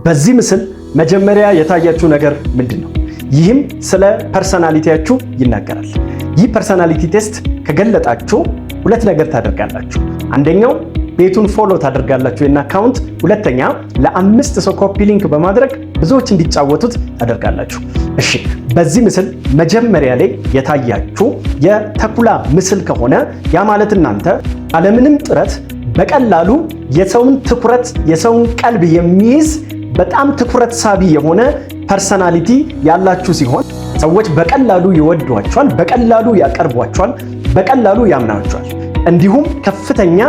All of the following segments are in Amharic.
በዚህ ምስል መጀመሪያ የታያችሁ ነገር ምንድን ነው? ይህም ስለ personality ያችሁ ይናገራል። ይህ personality test ከገለጣችሁ ሁለት ነገር ታደርጋላችሁ። አንደኛው ቤቱን follow ታደርጋላችሁ እና account፣ ሁለተኛ ለአምስት ሰው copy link በማድረግ ብዙዎች እንዲጫወቱት ታደርጋላችሁ። እሺ፣ በዚህ ምስል መጀመሪያ ላይ የታያችሁ የተኩላ ምስል ከሆነ ያ ማለት እናንተ ያለምንም ጥረት በቀላሉ የሰውን ትኩረት፣ የሰውን ቀልብ የሚይዝ፣ በጣም ትኩረት ሳቢ የሆነ personality ያላችሁ ሲሆን ሰዎች በቀላሉ ይወዷችኋል፣ በቀላሉ ያቀርቧችኋል፣ በቀላሉ ያምናችኋል። እንዲሁም ከፍተኛ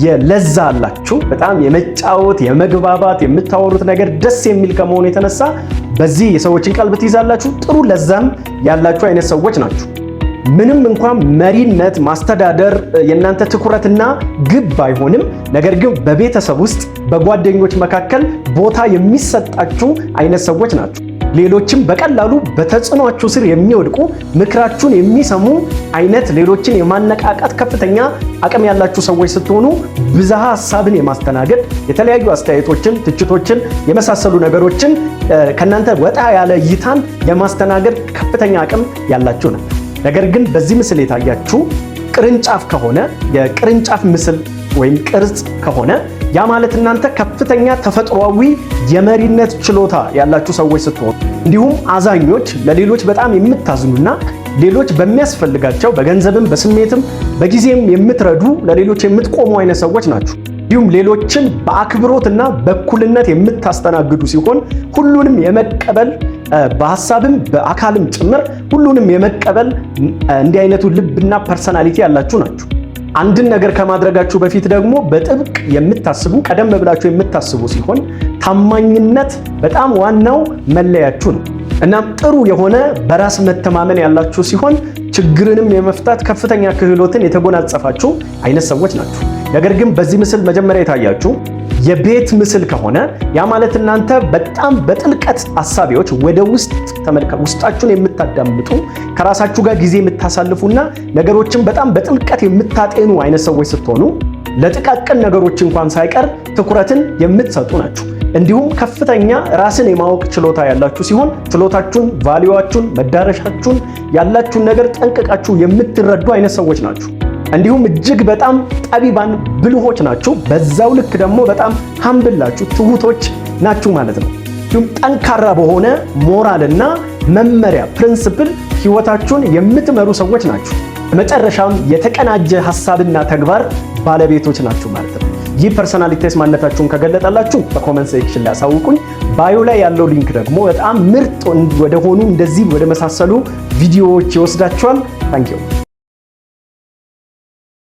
የለዛ አላችሁ። በጣም የመጫወት፣ የመግባባት፣ የምታወሩት ነገር ደስ የሚል ከመሆኑ የተነሳ በዚህ የሰዎችን ቀልብ ትይዛላችሁ። ጥሩ ለዛም ያላችሁ አይነት ሰዎች ናችሁ። ምንም እንኳን መሪነት፣ ማስተዳደር የእናንተ ትኩረትና ግብ ባይሆንም ነገር ግን በቤተሰብ ውስጥ፣ በጓደኞች መካከል ቦታ የሚሰጣችሁ አይነት ሰዎች ናችሁ። ሌሎችም በቀላሉ በተጽዕኗችሁ ስር የሚወድቁ፣ ምክራችሁን የሚሰሙ አይነት፣ ሌሎችን የማነቃቃት ከፍተኛ አቅም ያላችሁ ሰዎች ስትሆኑ ብዝሃ ሀሳብን የማስተናገድ፣ የተለያዩ አስተያየቶችን፣ ትችቶችን የመሳሰሉ ነገሮችን፣ ከእናንተ ወጣ ያለ እይታን የማስተናገድ ከፍተኛ አቅም ያላችሁ ነው። ነገር ግን በዚህ ምስል የታያችሁ ቅርንጫፍ ከሆነ፣ የቅርንጫፍ ምስል ወይም ቅርጽ ከሆነ፣ ያ ማለት እናንተ ከፍተኛ ተፈጥሯዊ የመሪነት ችሎታ ያላችሁ ሰዎች ስትሆኑ እንዲሁም አዛኞች፣ ለሌሎች በጣም የምታዝኑና ሌሎች በሚያስፈልጋቸው በገንዘብም በስሜትም በጊዜም የምትረዱ፣ ለሌሎች የምትቆሙ አይነት ሰዎች ናችሁ። እንዲሁም ሌሎችን በአክብሮትና በእኩልነት የምታስተናግዱ ሲሆን ሁሉንም የመቀበል፣ በሀሳብም በአካልም ጭምር ሁሉንም የመቀበል እንዲህ አይነቱ ልብና personality ያላችሁ ናችሁ። አንድን ነገር ከማድረጋችሁ በፊት ደግሞ በጥብቅ የምታስቡ፣ ቀደም ብላችሁ የምታስቡ ሲሆን ታማኝነት በጣም ዋናው መለያችሁ ነው። እናም ጥሩ የሆነ በራስ መተማመን ያላችሁ ሲሆን ችግርንም የመፍታት ከፍተኛ ክህሎትን የተጎናጸፋችሁ አይነት ሰዎች ናችሁ። ነገር ግን በዚህ ምስል መጀመሪያ የታያችሁ የቤት ምስል ከሆነ ያ ማለት እናንተ በጣም በጥልቀት አሳቢዎች፣ ወደ ውስጥ ተመልካ ውስጣችሁን የምታዳምጡ፣ ከራሳችሁ ጋር ጊዜ የምታሳልፉና ነገሮችን በጣም በጥልቀት የምታጤኑ አይነት ሰዎች ስትሆኑ ለጥቃቅን ነገሮች እንኳን ሳይቀር ትኩረትን የምትሰጡ ናችሁ። እንዲሁም ከፍተኛ ራስን የማወቅ ችሎታ ያላችሁ ሲሆን ችሎታችሁን፣ value ዋችሁን፣ መዳረሻችሁን፣ ያላችሁን ነገር ጠንቅቃችሁ የምትረዱ አይነት ሰዎች ናችሁ። እንዲሁም እጅግ በጣም ጠቢባን፣ ብልሆች ናችሁ። በዛው ልክ ደግሞ በጣም humble ናችሁ፣ ትሁቶች ናችሁ ማለት ነው። እንዲሁም ጠንካራ በሆነ ሞራልና መመሪያ principle ህይወታችሁን የምትመሩ ሰዎች ናችሁ። መጨረሻም የተቀናጀ ሀሳብና ተግባር ባለቤቶች ናችሁ ማለት ነው። ይህ personality test ማንነታችሁን ከገለጠላችሁ በ comment section ላይ አሳውቁኝ። Bio ላይ ያለው link ደግሞ በጣም ምርጥ ወደሆኑ እንደዚህ ወደ መሳሰሉ ቪዲዮዎች ይወስዳችኋል። Thank you.